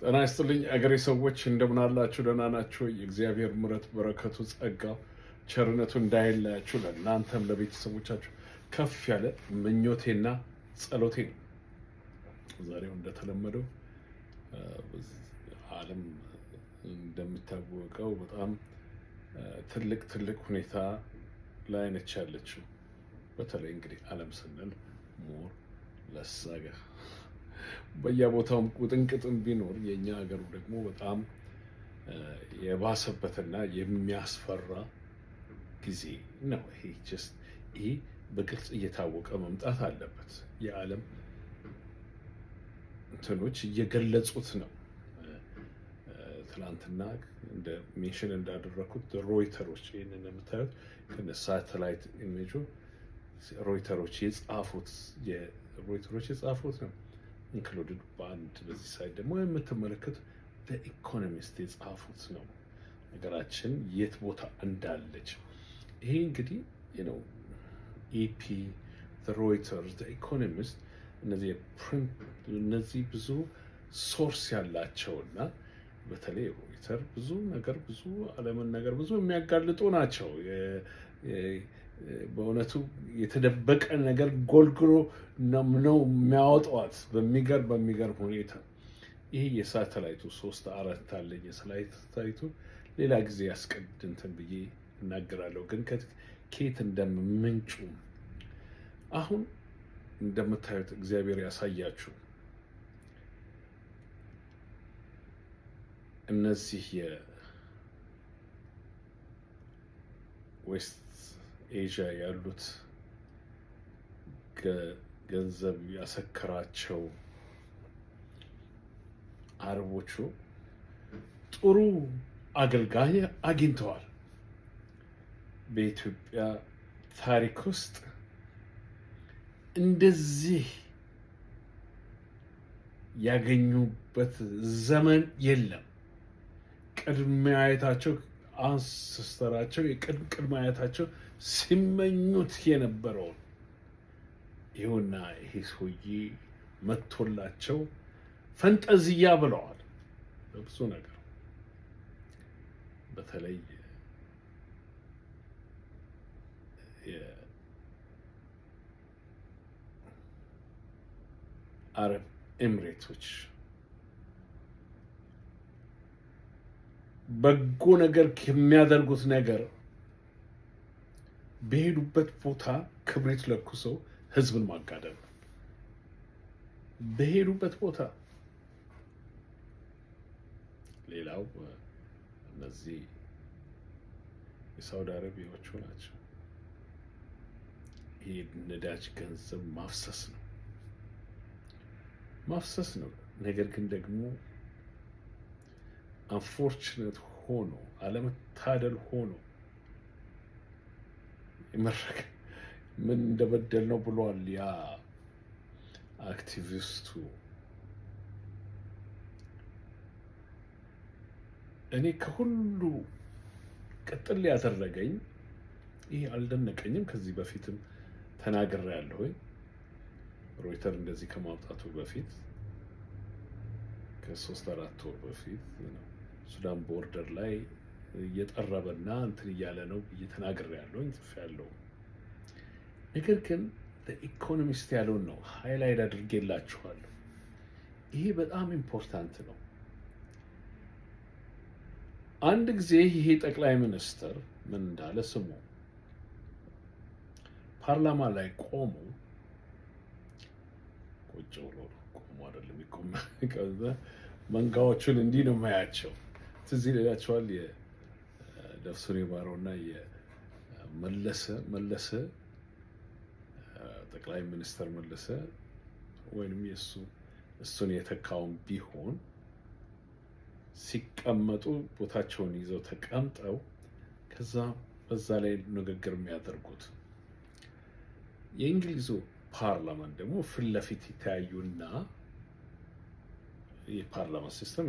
ጤና ይስጥልኝ አገሬ ሰዎች፣ እንደምን አላችሁ? ደህና ናችሁ? የእግዚአብሔር ምሕረት በረከቱ፣ ጸጋው፣ ቸርነቱ እንዳይለያችሁ ለእናንተም ለቤተሰቦቻችሁ ከፍ ያለ ምኞቴና ጸሎቴ ነው። ዛሬው እንደተለመደው ዓለም እንደሚታወቀው በጣም ትልቅ ትልቅ ሁኔታ ላይ ነች ያለችው። በተለይ እንግዲህ ዓለም ስንል more ለሳገ በየቦታውም ውጥንቅጥም ቢኖር የእኛ ሀገሩ ደግሞ በጣም የባሰበትና የሚያስፈራ ጊዜ ነው። ይሄ just ይሄ በግልጽ እየታወቀ መምጣት አለበት። የዓለም እንትኖች እየገለጹት ነው። ትላንትና እንደ mention እንዳደረኩት ሮይተሮች ይህንን የምታዩት ሳተላይት ኢሜጁ ሮይተሮች የጻፉት ነው። Included በአንድ በዚህ side ደግሞ የምትመለከቱት ኢኮኖሚስት የጻፉት ነው። ሀገራችን የት ቦታ እንዳለች ይሄ እንግዲህ ነው። AP፣ ሮይተርስ፣ ኢኮኖሚስት እነዚህ ብዙ source ያላቸውና በተለይ ሮይተር ብዙ ነገር፣ ብዙ ዓለምን ነገር ብዙ የሚያጋልጡ ናቸው። በእውነቱ የተደበቀ ነገር ጎልግሎ ነው የሚያወጧት በሚገርም ሁኔታ። ይህ የሳተላይቱ ሶስት አራት አለኝ። የሳተላይቱ ሌላ ጊዜ ያስቀድንትን ብዬ እናገራለሁ። ግን ከየት እንደምንጩ አሁን እንደምታዩት እግዚአብሔር ያሳያችሁ። እነዚህ የ West Asia ያሉት ገንዘብ ያሰከራቸው አረቦቹ ጥሩ አገልጋይ አግኝተዋል። በኢትዮጵያ ታሪክ ውስጥ እንደዚህ ያገኙበት ዘመን የለም። ቅድመ አያታቸው፣ ancestor ኣቸው፣ የቅድመ ቅድመ አያታቸው ሲመኙት የነበረውን ይኸውና ይሄ ሰውዬ መጥቶላቸው ፈንጠዝያ ብለዋል። በብዙ ነገር በተለይ የአረብ ኤምሬቶች በጎ ነገር ከሚያደርጉት ነገር በሄዱበት ቦታ ክብሪት ለኩሰው ህዝብን ማጋደል ነው። በሄዱበት ቦታ። ሌላው እነዚህ የሳውዲ አረቢያዎቹ ናቸው። ይህ ነዳጅ ገንዘብ ማፍሰስ ነው፣ ማፍሰስ ነው። ነገር ግን ደግሞ unfortunate ሆኖ፣ አለመታደል ሆኖ፣ የመረገ ምን እንደበደል ነው ብሏል ያ አክቲቪስቱ። እኔ ከሁሉ ቅጥል ያደረገኝ ይህ አልደነቀኝም። ከዚህ በፊትም ተናግሬያለሁኝ። ሮይተር እንደዚህ ከማውጣቱ በፊት ከ3-4 ወር በፊት ሱዳን border ላይ እየጠረበና እንትን እያለ ነው ብዬ ተናግሬያለሁኝ፣ ጽፌያለሁ። ነገር ግን ኢኮኖሚስት ያለውን ነው highlight አድርጌላችኋለሁ። ይሄ በጣም important ነው። አንድ ጊዜ ይሄ ጠቅላይ ሚኒስትር ምን እንዳለ ስሙ። ፓርላማ ላይ ቆሞ፣ ቁጭ ብሎ፣ ቆሞ አይደለም፣ መንጋዎቹን እንዲህ ነው የማያቸው። ትዝ ይላችኋል የነፍሱን ይማረውና የመለሰ መለሰ ጠቅላይ ሚኒስትር መለሰ ወይንም እሱን የተካውን ቢሆን ሲቀመጡ ቦታቸውን ይዘው ተቀምጠው ከዛ በዛ ላይ ንግግር የሚያደርጉት። የእንግሊዙ ፓርላማን ደግሞ ፊት ለፊት ይተያዩና የፓርላማ system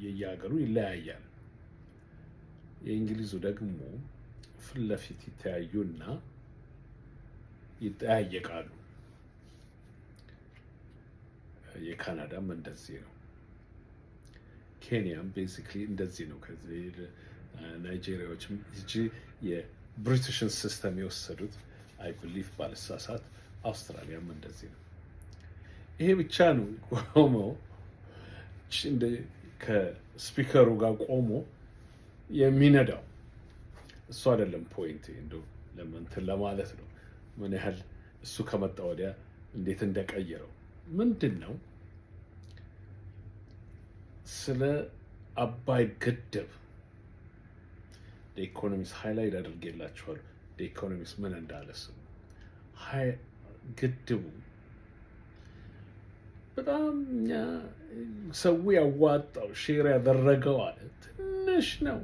የየሀገሩ ይለያያል። የእንግሊዙ ደግሞ ፊት ለፊት ይተያዩና ይጠያየቃሉ። የካናዳም እንደዚህ ነው። ኬንያም basically እንደዚህ ነው። ከዚህ ናይጄሪያዎችም እጂ የ British ን system የወሰዱት፣ I believe ባልሳሳት አውስትራሊያም እንደዚህ ነው። ይሄ ብቻ ነው ቆመው ከ speaker ኡ ጋር ቆሞ የሚነዳው። እሱ አይደለም point። እንደው ለምንትን ለማለት ነው ምን ያህል እሱ ከመጣ ወዲያ እንዴት እንደቀየረው። ምንድን ነው፣ ስለ አባይ ግድብ Economist highlight አድርጌላችኋለሁ። Economist ምን እንዳለ ስሙ። ግድቡ በጣም እኛ ሰው ያዋጣው share ያደረገው አለ ትንሽ ነው።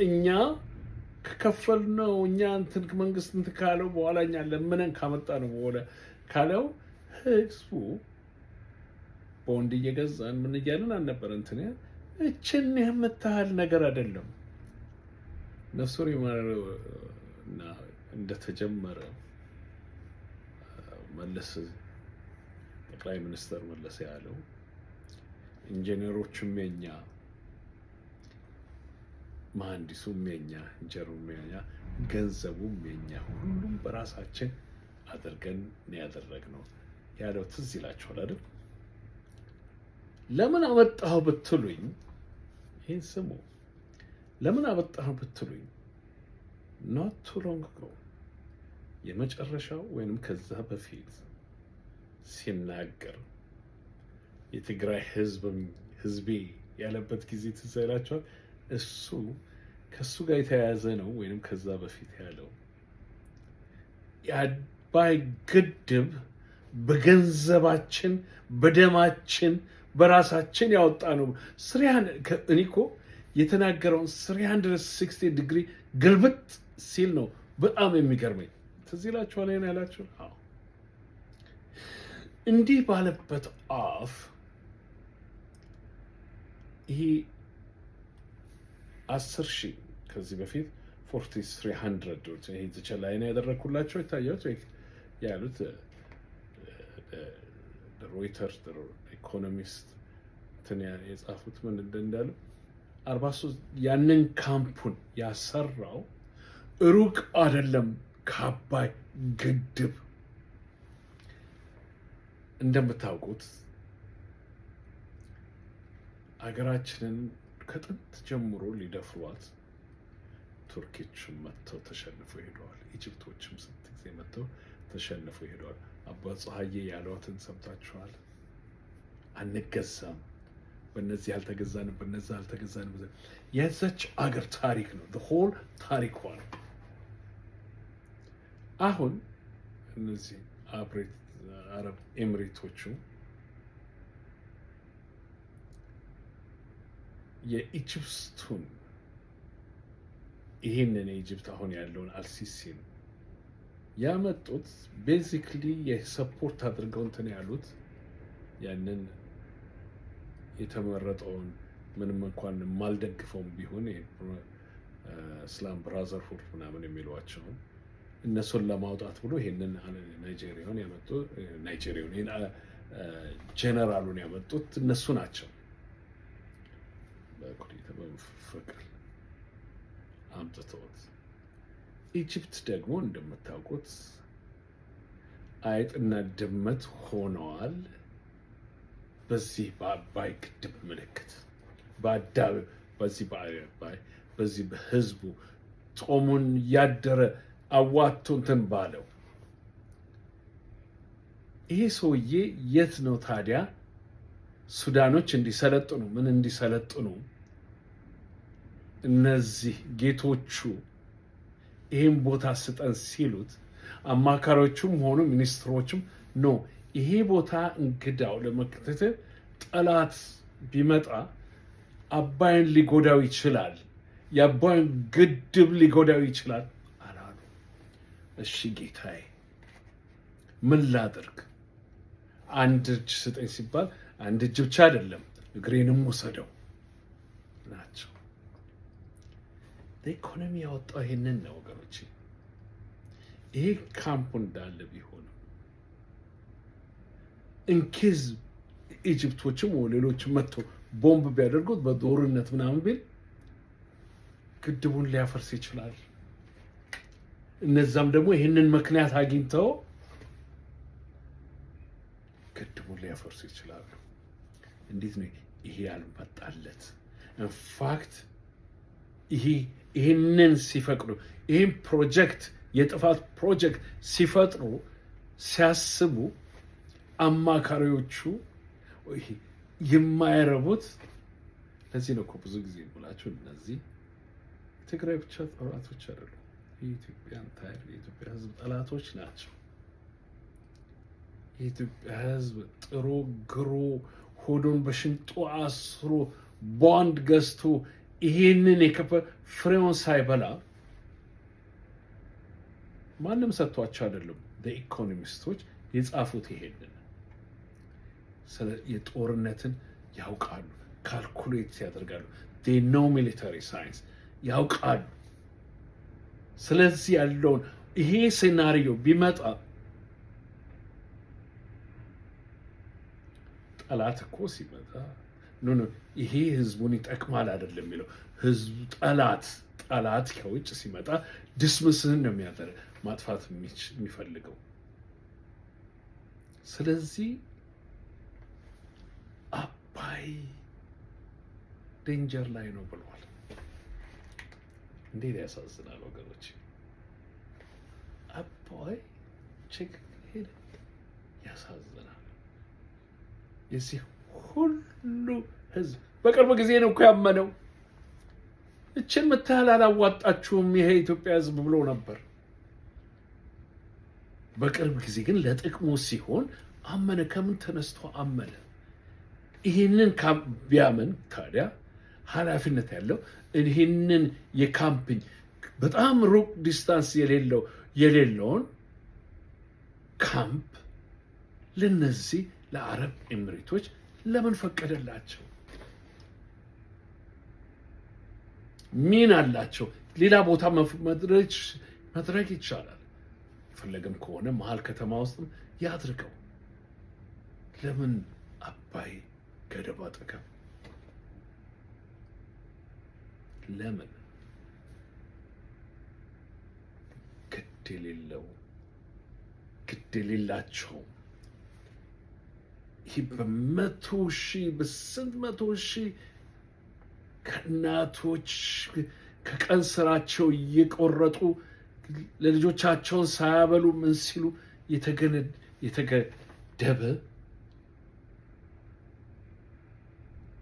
እኛ ከከፈልነው፣ እኛ እንትን መንግስት እንትን ካለው በኋላ፣ እኛ ለምነን ካመጣ ነው በኋላ ካለው ህዝቡ ቦንድ እየገዛን ምን እያለን አልነበረ እንትን እችን የምታህል ነገር አይደለም። ነፍሱን ይማረው እና እንደተጀመረ መለስ፣ ጠቅላይ ሚኒስትር መለስ ያለው ኢንጂነሮቹም የኛ፣ መሐንዲሱም የኛ፣ ኢንጂነሩም የኛ፣ ገንዘቡም የኛ፣ ሁሉም በራሳችን አድርገን ነው ያደረግነው ያለው ትዝ ይላችኋል አይደል? ለምን አመጣኸው ብትሉኝ፣ ይህን ስሙ። ለምን አመጣኸው ብትሉኝ፣ not too long ago የመጨረሻው ወይንም ከዛ በፊት ሲናገር የትግራይ ህዝብ ህዝቤ ያለበት ጊዜ ትዝ ይላችኋል። እሱ ከእሱ ጋር የተያያዘ ነው ወይንም ከዛ በፊት ያለው የአባይ ግድብ በገንዘባችን፣ በደማችን፣ በራሳችን ያወጣ ነው። እኔ እኮ የተናገረውን 360 ዲግሪ ግልብጥ ሲል ነው በጣም የሚገርመኝ። ትዝ ይላችኋል ይሄን ያላችሁ? አዎ። እንዲህ ባለበት አፍ ይሄ 10,000 ከዚህ በፊት 4300 ይሄ ላይ ነው ያደረግኩላቸው ይታያቸው ያሉት Reuters፣ Economist እንትን የጻፉት ምን እንዳሉ 43 ያንን ካምፑን ያሰራው ሩቅ አይደለም ከአባይ ግድብ። እንደምታውቁት አገራችንን ከጥንት ጀምሮ ሊደፍሯት ቱርኪዎችም መጥተው ተሸንፈው ሄደዋል። Egypt ኦችም ስንት ጊዜ መጥተው ተሸንፈው ሄደዋል። አባ ፀሐዬ ያሏትን ሰምታችኋል። አንገዛም፣ በእነዚህ አልተገዛንም፣ በነዛ አልተገዛንም። የዛች አገር ታሪክ ነው፣ whole ታሪኳ ነው። አሁን እነዚህ አረብ ኤምሬቶቹ የ Egypt ኡን ይህንን የ Egypt አሁን ያለውን አልሲሲን ያመጡት basically የ support አድርገው እንትን ያሉት ያንን የተመረጠውን ምንም እንኳን የማልደግፈውም ቢሆን Islam Brotherhood ምናምን የሚሏቸውን እነሱን ለማውጣት ብሎ ይሄንን ናይጄሪያውን ያመጡ፣ ናይጄሪያውን ጀነራሉን ያመጡት እነሱ ናቸው። በኩዴታ በመፈንቅል አምጥተውት Egypt ደግሞ እንደምታውቁት አይጥና ድመት ሆነዋል። በዚህ በአባይ ግድብ ምልክት በዚህ በአባይ በዚህ በህዝቡ ጦሙን እያደረ አዋቶ እንትን ባለው ይሄ ሰውዬ የት ነው ታዲያ ሱዳኖች እንዲሰለጥኑ ምን እንዲሰለጥኑ እነዚህ ጌቶቹ ይህን ቦታ ስጠን ሲሉት አማካሪዎቹም ሆኑ ሚኒስትሮችም no፣ ይሄ ቦታ እንግዳው ለመከታተል ጠላት ቢመጣ አባይን ሊጎዳው ይችላል፣ የአባይን ግድብ ሊጎዳው ይችላል አላሉ። እሺ ጌታዬ ምን ላድርግ? አንድ እጅ ስጠኝ ሲባል አንድ እጅ ብቻ አይደለም እግሬንም ውሰደው ናቸው። ኢኮኖሚ ያወጣው ይሄንን ነው ወገኖች። ይሄ ካምፑ እንዳለ ቢሆንም in case Egypt ኦችም ሌሎችም መጥተው ቦምብ ቢያደርጉት በጦርነት ምናምን ቢል ግድቡን ሊያፈርስ ይችላል። እነዛም ደግሞ ይህንን ምክንያት አግኝተው ግድቡን ሊያፈርሱ ይችላሉ። እንዴት ነው ይሄ ያልመጣለት? In fact ይህንን ሲፈቅዱ፣ ይህን ፕሮጀክት፣ የጥፋት ፕሮጀክት ሲፈጥሩ፣ ሲያስቡ አማካሪዎቹ የማይረቡት። ለዚህ ነው እኮ ብዙ ጊዜ ብላችሁ እነዚህ የትግራይ ብቻ ጠላቶች አይደሉም፣ የኢትዮጵያ entire የኢትዮጵያ ሕዝብ ጠላቶች ናቸው። የኢትዮጵያ ሕዝብ ጥሮ ግሮ ሆዱን በሽንጡ አስሮ ቦንድ ገዝቶ ይሄንን የከፈ ፍሬውን ሳይበላ ማንም ሰጥቷቸው አይደለም። ኢኮኖሚስቶች የጻፉት ይሄንን የጦርነትን ያውቃሉ፣ calculate ያደርጋሉ። Know military science ያውቃሉ። ስለዚህ ያለውን ይሄ scenario ቢመጣ ጠላት እኮ ሲመጣ no no ይሄ ህዝቡን ይጠቅማል አይደለም የሚለው። ህዝቡ ጠላት ከውጭ ሲመጣ dismiss ህን ነው የሚያደርግ፣ ማጥፋት የሚፈልገው። ስለዚህ አባይ danger ላይ ነው ብለዋል። እንዴት ያሳዝናል ወገኖች። አባይ ችግር ያሳዝናል። የዚህ ሁሉ ህዝብ በቅርብ ጊዜ ነው እኮ ያመነው። እችን ምታህል አላዋጣችሁም ይሄ የኢትዮጵያ ህዝብ ብሎ ነበር። በቅርብ ጊዜ ግን ለጥቅሙ ሲሆን አመነ። ከምን ተነስቶ አመነ? ይህንን ቢያምን ታዲያ ኃላፊነት ያለው ይህንን የ camping በጣም ሩቅ distance የሌለውን ካምፕ ለነዚህ ለአረብ ኤምሬቶች ለምን ፈቀደላቸው? ሚን አላቸው። ሌላ ቦታ መድረግ ይቻላል። ፈለገም ከሆነ መሀል ከተማ ውስጥም ያድርገው። ለምን አባይ ገደብ አጠገብ ለምን? ግድ የሌለው ግድ የሌላቸውም። ይህ በ100,000 በስንት 100,000 ከእናቶች ከቀን ስራቸው እየቆረጡ ለልጆቻቸውን ሳያበሉ ምን ሲሉ የተገደበ።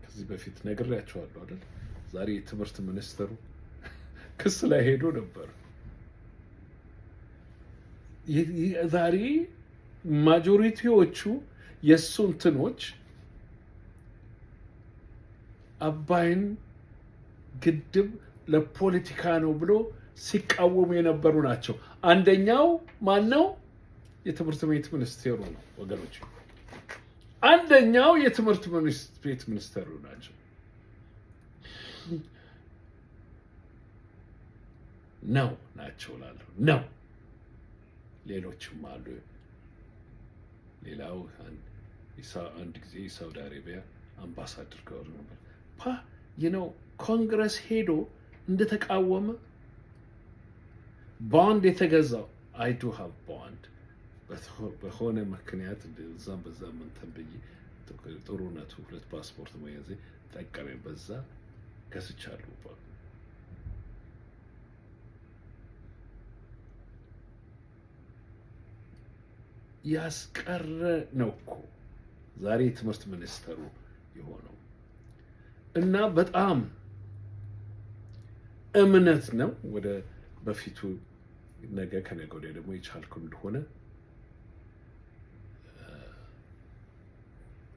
ከዚህ በፊት ነግሬያቸዋለሁ አይደል? ዛሬ የትምህርት ሚኒስትሩ ክስ ላይ ሄዶ ነበር። ዛሬ majority ዎቹ የእሱ እንትኖች አባይን ግድብ ለፖለቲካ ነው ብሎ ሲቃወሙ የነበሩ ናቸው። አንደኛው ማን ነው? የትምህርት ቤት ሚኒስቴሩ ነው ወገኖች። አንደኛው የትምህርት ቤት ሚኒስቴሩ ናቸው ነው ናቸው እላለሁ ነው። ሌሎችም አሉ። ሌላው አንድ ጊዜ የሳውዲ አረቢያ አምባሳደር ጋር ነበር ኮንግረስ ሄዶ እንደተቃወመ ቦንድ የተገዛው። I do have bond። በሆነ ምክንያት እዛም በዛም እንትን ብዬ ጥሩነቱ ሁለት ፓስፖርት መያዜ ጠቀመኝ። በዛ ገዝቻለሁ። ያስቀረ ነው እኮ ዛሬ የትምህርት ሚኒስተሩ የሆነው። እና በጣም እምነት ነው። ወደ በፊቱ ነገ ከነገ ወዲያ ደግሞ የቻልኩ እንደሆነ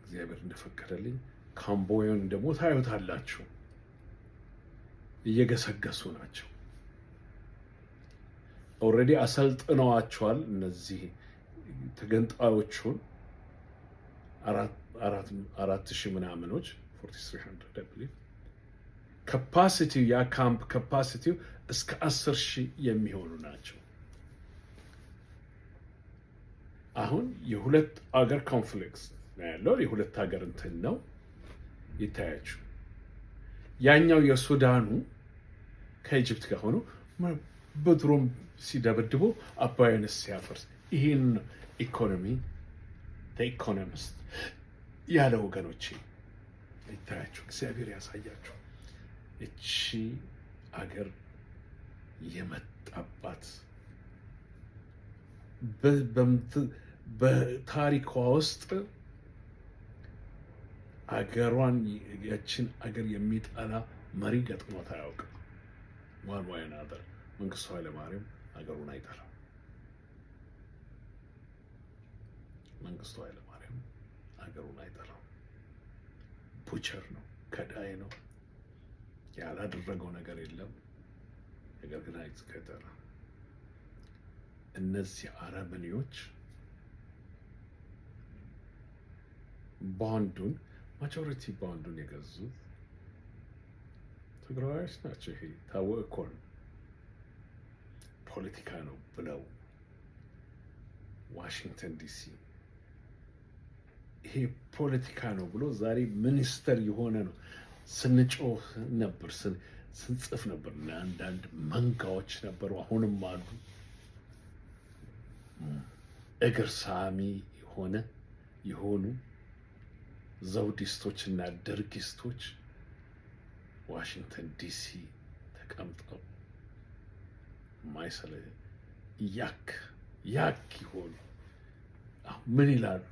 እግዚአብሔር እንደፈቀደልኝ convoy ኡን ደግሞ ታዩታላችሁ። እየገሰገሱ ናቸው። Already አሰልጥነዋቸዋል። እነዚህ ተገንጣዮቹን 4,000 ምናምኖች፣ 4300 capacity ው፣ ያ camp capacity ው እስከ 10,000 የሚሆኑ ናቸው። አሁን የሁለት አገር conflict ነው ያለው። የሁለት ሀገር እንትን ነው። ይታያችሁ። ያኛው የሱዳኑ ከ Egypt ጋር ሆኖ በድሮም ሲደበድቦ አባይን ሲያፈርስ፣ ይህን ኢኮኖሚ Economist ያለ ወገኖቼ ይታያችሁ፣ እግዚአብሔር ያሳያችሁ። እቺ አገር የመጣባት በታሪኳ ውስጥ አገሯን ያችን አገር የሚጠላ መሪ ገጥሞት አያውቅም። One way or another መንግስቱ ኃይለማርያም አገሩን አይጠላም። መንግስቱ ኃይለማርያም አገሩን አይጠላም። Butcher ነው፣ ከዳይ ነው። ያላደረገው ነገር የለም። ነገር ግን አይጠላም። እነዚህ አረመኔዎች ቦንዱን፣ majority ቦንዱን የገዙት ትግራዋዮች ናቸው። ይሄ ታወቀ እኮ ነው። ፖለቲካ ነው ብለው ዋሽንግተን ዲሲ ይሄ ፖለቲካ ነው ብሎ ዛሬ ሚኒስተር የሆነ ነው። ስንጮህ ነበር፣ ስንጽፍ ነበር። እና አንዳንድ መንጋዎች ነበሩ፣ አሁንም አሉ። እግር ሳሚ የሆኑ ዘውዲስቶች እና ደርጊስቶች ዋሽንግተን ዲሲ ተቀምጠው ማይሰለ ያክ ያክ ይሆኑ ምን ይላሉ?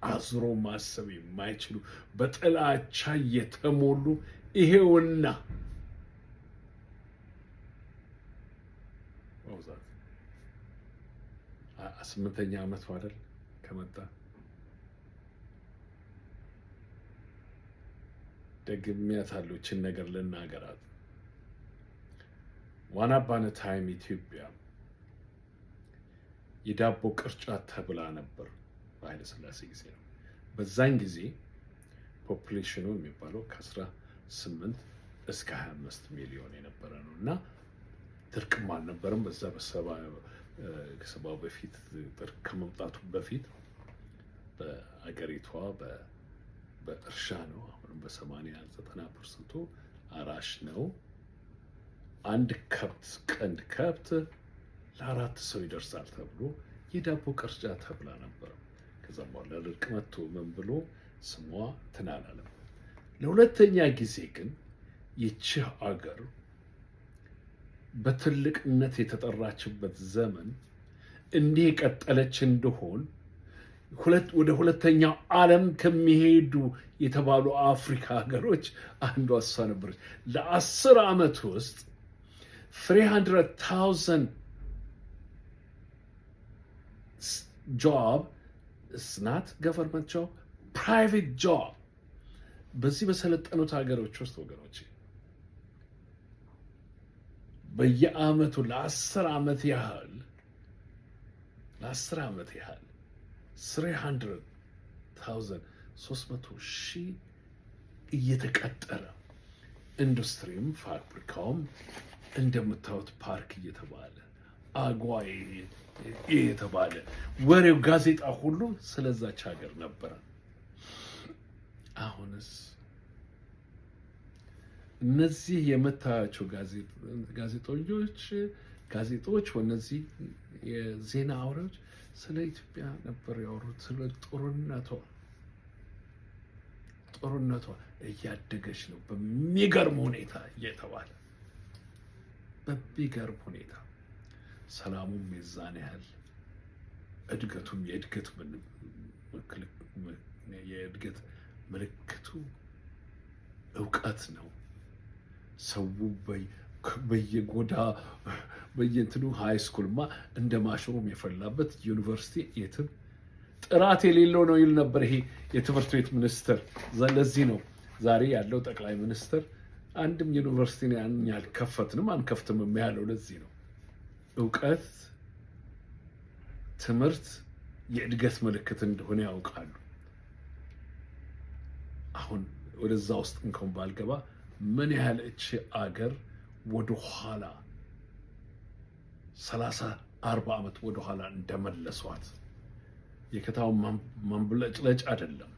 አዙሮ ማሰብ የማይችሉ በጥላቻ የተሞሉ ይሄውና በብዛት 8ኛ ዓመቱ አይደል ከመጣ። ደግሜያታለሁ። ይህችን ነገር ልናገራት። Once upon a time ኢትዮጵያ የዳቦ ቅርጫት ተብላ ነበር። በኃይለ ሥላሴ ጊዜ ነው። በዛን ጊዜ population ኑ የሚባለው ከ18 እስከ 25 ሚሊዮን የነበረ ነው እና ድርቅም አልነበረም። በዛ ከሰባው በፊት፣ ድርቅ ከመምጣቱ በፊት በአገሪቷ በእርሻ ነው። አሁንም በ80 90% ኡ አራሽ ነው። አንድ ከብት፣ ቀንድ ከብት ለአራት ሰው ይደርሳል ተብሎ የዳቦ ቅርጫ ተብላ ነበር። ከዛም በኋላ ድርቅ መጥቶ ምን ብሎ ስሟ እንትን አላለም። ለሁለተኛ ጊዜ ግን ይቺህ አገር በትልቅነት የተጠራችበት ዘመን እንዲህ የቀጠለች እንደሆን ወደ ሁለተኛው ዓለም ከሚሄዱ የተባሉ አፍሪካ ሀገሮች አንዷ እሷ ነበረች። ለ10 ዓመት ውስጥ 300,000 job, it's not government job, private job፣ በዚህ በሰለጠኑት ሀገሮች ውስጥ ወገኖች በየአመቱ ለ10 ዓመት ያህል ለ10 ዓመት ያህል 300,000፣ 300,000 እየተቀጠረ፣ ኢንዱስትሪም ፋብሪካውም እንደምታዩት ፓርክ እየተባለ፣ አጓ የተባለ፣ ወሬው ጋዜጣ ሁሉ ስለዛች ሀገር ነበረ። አሁንስ እነዚህ የምታያቸው ጋዜጠኞች፣ ጋዜጦች፣ እነዚህ የዜና አውሬዎች ስለ ኢትዮጵያ ነበር ያወሩት፣ ስለ ጦርነቷ። ጦርነቷ እያደገች ነው በሚገርም ሁኔታ እየተባለ፣ በሚገርም ሁኔታ ሰላሙም የዛን ያህል፣ እድገቱም የእድገት ምልክቱ እውቀት ነው። ሰው በየጎዳ በየእንትኑ high school ማ እንደ mushroom የፈላበት፣ ዩኒቨርሲቲ የትም ጥራት የሌለው ነው ይል ነበር ይሄ የትምህርት ቤት ሚኒስትር። ለዚህ ነው ዛሬ ያለው ጠቅላይ ሚኒስትር አንድም ዩኒቨርሲቲ ያልከፈትንም አንከፍትም ያለው ለዚህ ነው። እውቀት፣ ትምህርት የእድገት ምልክት እንደሆነ ያውቃሉ። አሁን ወደዛ ውስጥ እንኳን ባልገባ ምን ያህል እቺ አገር ወደኋላ 30 40 ዓመት ወደኋላ እንደመለሷት። የከተማው መንብለጭለጭ አይደለም።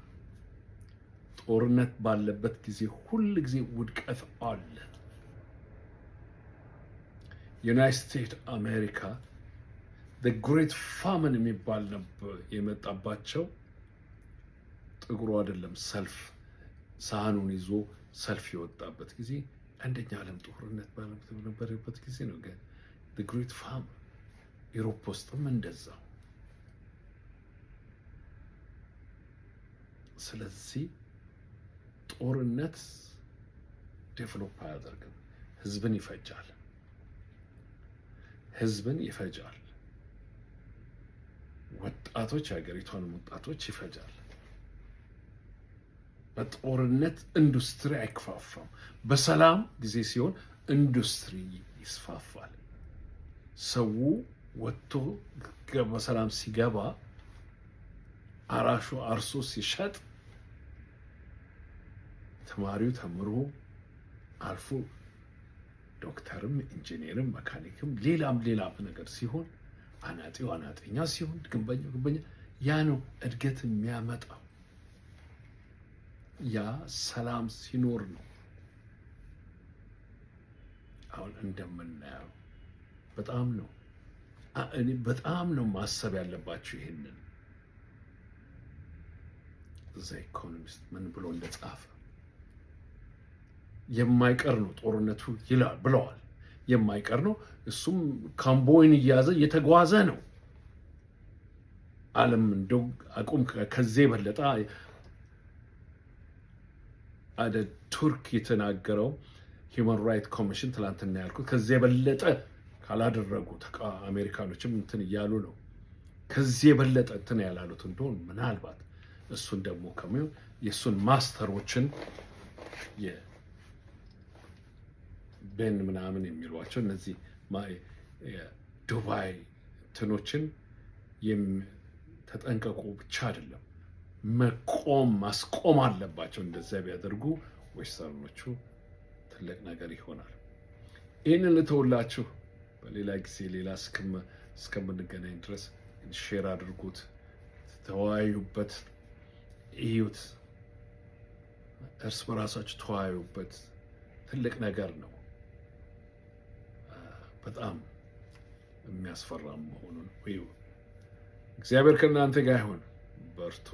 ጦርነቱ ጦርነት ባለበት ጊዜ ሁል ጊዜ ውድቀት አለ። United States አሜሪካ Great Famine የሚባል ነበር የመጣባቸው። ጥቁሩ አይደለም ሰልፍ ሳህኑን ይዞ ሰልፍ የወጣበት ጊዜ አንደኛ ዓለም ጦርነት በነበረበት ጊዜ ነው። ግን Great Famine Europe ውስጥም እንደዛው። ስለዚህ ጦርነት develop አያደርግም፣ ህዝብን ይፈጃል። ህዝብን ይፈጃል። ወጣቶች፣ የሀገሪቷን ወጣቶች ይፈጃል። በጦርነት ኢንዱስትሪ አይክፋፋም። በሰላም ጊዜ ሲሆን ኢንዱስትሪ ይስፋፋል። ሰው ወጥቶ በሰላም ሲገባ፣ አራሹ አርሶ ሲሸጥ፣ ተማሪው ተምሮ አልፎ ዶክተርም ኢንጂነርም መካኒክም ሌላም ሌላም ነገር ሲሆን፣ አናጢው አናጢኛ ሲሆን፣ ግንበኛው ግንበኛ፣ ያ ነው እድገት የሚያመጣው። ያ ሰላም ሲኖር ነው። አሁን እንደምናየው በጣም ነው እኔ በጣም ነው ማሰብ ያለባችሁ ይሄንን። The Economist ምን ብሎ እንደጻፈ፣ የማይቀር ነው ጦርነቱ ይላል ብለዋል። የማይቀር ነው። እሱም convoy ን እየያዘ እየተጓዘ ነው። ዓለም እንደው አቁም ከዚህ የበለጠ አደ ቱርክ የተናገረው Human Right Commission ትላንትና ያልኩት ከዚህ የበለጠ ካላደረጉ አሜሪካኖችም እንትን እያሉ ነው። ከዚህ የበለጠ እንትን ያላሉት እንደሆን ምናልባት እሱን ደግሞ ከሚሆን የእሱን master ኦችን የቤን ምናምን የሚሏቸው እነዚህ ዱባይ እንትኖችን ተጠንቀቁ ብቻ አይደለም፣ መቆም ማስቆም አለባቸው። እንደዚያ ቢያደርጉ western ኦቹ ትልቅ ነገር ይሆናል። ይህንን ልተውላችሁ። በሌላ ጊዜ ሌላ እስከምንገናኝ ድረስ share አድርጉት፣ ተወያዩበት፣ እዩት፣ እርስ በራሳችሁ ተወያዩበት። ትልቅ ነገር ነው። በጣም የሚያስፈራ መሆኑን እዩ። እግዚአብሔር ከእናንተ ጋር ይሁን። በርቱ።